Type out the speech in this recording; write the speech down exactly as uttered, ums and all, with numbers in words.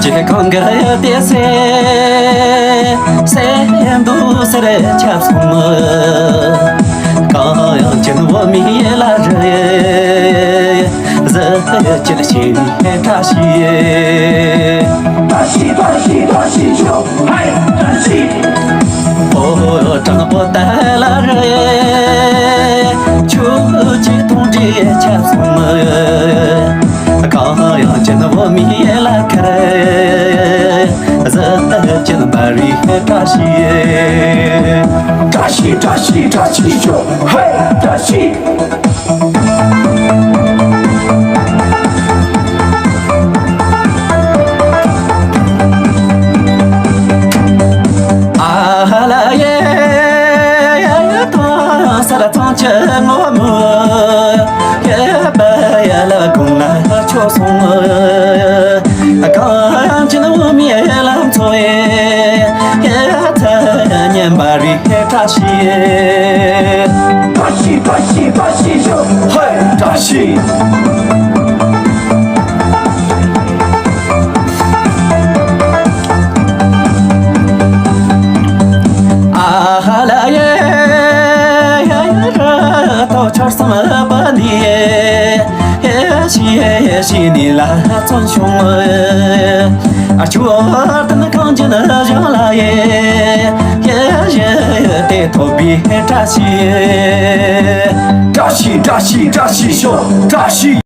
ཀྱི་གང་གི་དེ་སེ་སེ་འདུག་སེ་རེ་ཆབ་སོང་། གང་ཡང་ཅི་ནུ་མི་ཡེ་ལ་རེ་ཟི་ཅི་ལ་ཤི་ཁྲ་ཤི། ཁྲ་ཤི་ཁྲ་ཤི་ཁྲ་ཤི་ཤོ་ཧའི་ཁྲ་ཤི། ཨོ་དྲང་པོ་ད་ལ་རེ་ཆུ་ཅི་ཐུང་ཅི་ཆབ་སོང་། གང་ཡང་ཅི་ནུ་མི་ལ་ཁ་རེ་ཟི་ཅི་ལ་མ་རི་ཁྲ་ཤི། ཁྲ་ཤི་ཁྲ་ཤི་ཁྲ་ཤི་ཤོ་ཧའི་ཁྲ་ཤི། ཨ་ལ་ཡེ་ཡ་ཡ་ཐང་ས་ལ་ཚང་ཆེ་ངོ་མོ་ཡེ་པ་ཡ་ལ་གུང་ལ་ཆོ་སོང་། གང་ཅི་ནུ་མི་ལམ་ཚོ་ཡེ་ཡེ་ཚ་ཉན་པ་རི་ཁྲ་ཤི། ཁྲ་ཤི་ཁྲ་ཤི་ཁྲ་ཤི་ཤོ་ཧའི་ཁྲ་ཤི། ཨ་ཧ་ལ་ཡེ་ཡ་ཡ་ར་ཐོ་ཆར་སམ་པ་ནི་ཡེ་ཤི་ཡེ་ཤི་ནི་ལ་ཚོན་ཤོང་། ཨ་ཆུ་ཨར་ཏན་གང་ཅི་ན་ཞང་ལ་ཡེ་ཡེ་ཡེ་ཏེ་ཐོ་བི་ཁྲ་ཤི། ཁྲ་ཤི་ཁྲ་ཤི་ཁྲ་ཤི་ཤོ་ཁྲ་ཤི།